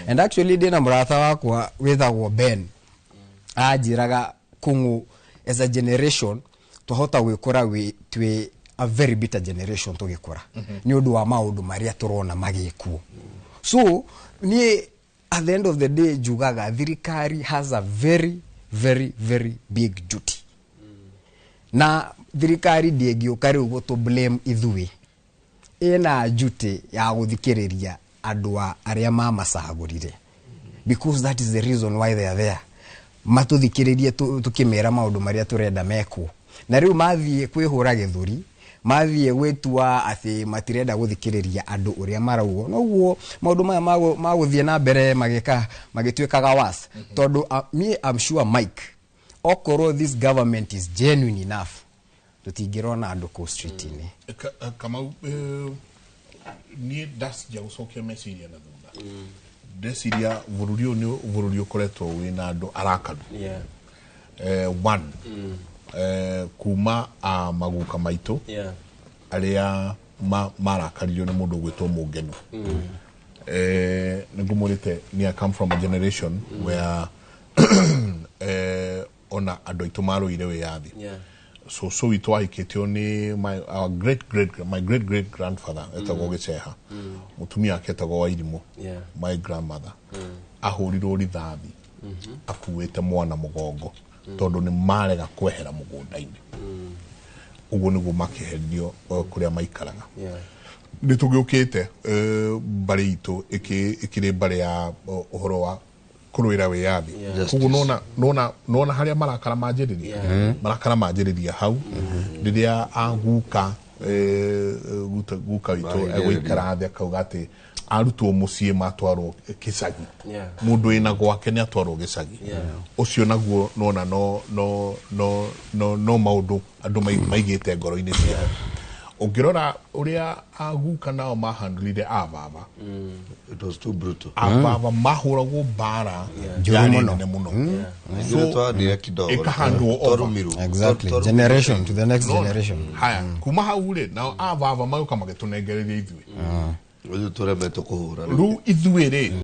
And actually ndĩna mũrata wakwa wĩtagwo Ben, anjĩraga kũng'ũ as a generation twahota gwĩkora twĩ a very bitter generation tũgĩkũra nĩ ũndũ wa maũndũ marĩa tũrona magĩkwo. So niĩ at the end of the day njugaga thirikari has a very, very, very big duty, na thirikari ndĩngĩũka rĩu gũtũ blame ithuĩ. Ĩna duty ya gũthikĩrĩria andũ a arĩa mamacagũrire, because that is the reason why they are there, matũthikĩrĩrie tũkĩmera maũndũ marĩa tũrenda mekwo. Na rĩu mathiĩ kwĩhũra gĩthũri, mathiĩ gwĩtua atĩ matirenda gũthikĩrĩria andũ ũrĩa maraugo, noguo maũndũ maya magũthiĩ na mbere magĩka magĩtuĩkaga worse, tondũ me, I'm sure, Mike, okorwo this government is genuine enough, tũtingĩrona andũ kũu street-inĩ. Kamau, niĩ ndacija gũcokia meciria na thutha, ndeciria bũrũri ũyũ nĩ bũrũri ũkoretwo wĩna andũ arakaru. One, kuma a maguka maitũ arĩa marakaririo nĩ mũndũ ũgwĩtwo Mũngenu. Nĩ ngũmũrĩte ni I come from a generation where ona andũ aitũ marũire wĩyathi. So witũ wahikĩtio nĩ my, our great great my great great grandfather etagwo Gĩceha, mũtumia wake etagwo Wairimũ. My grandmother ahũrirwo rithathi akuĩte mwana mũgongo tondũ nĩ marega kwehera mũgũnda-inĩ. Ũguo nĩguo makĩheririo kũrĩa maikaraga. Nĩ tũgĩũkĩte mbarĩ itũ ĩkĩrĩ mbarĩ ya ũhoro wa kũrũĩra wĩyathi. Koguo nona harĩa marakara manjĩrĩria. Marakara manjĩrĩria hau rĩrĩa aguka guka witũ Marigĩrĩria. Egũikara thĩ akauga atĩ arutwo mũciĩ matwarwo kĩcagi. Mũndũ wĩna gwake nĩ atwarwo gĩcagi. Ũcio naguo nona no maũndũ andũ maigĩte ngoro-inĩ ciao. Ũngĩrora ũrĩa aguka nao mahandũrire ababa, It was too brutal. Ababa mahũragwo mbara Njũru yarĩ mũno. nene mũno. Ithuĩ twathire kidogo. Ĩkahandwo over. Twarumirwo. Exactly. Twarumirwo. Generation to the next Nona? generation. Haya, kuma hau rĩ, nao ababa magũka magĩtũnengereria ithuĩ. Ithuĩ tũremetwo kũhũra. Rĩu ithuĩ rĩ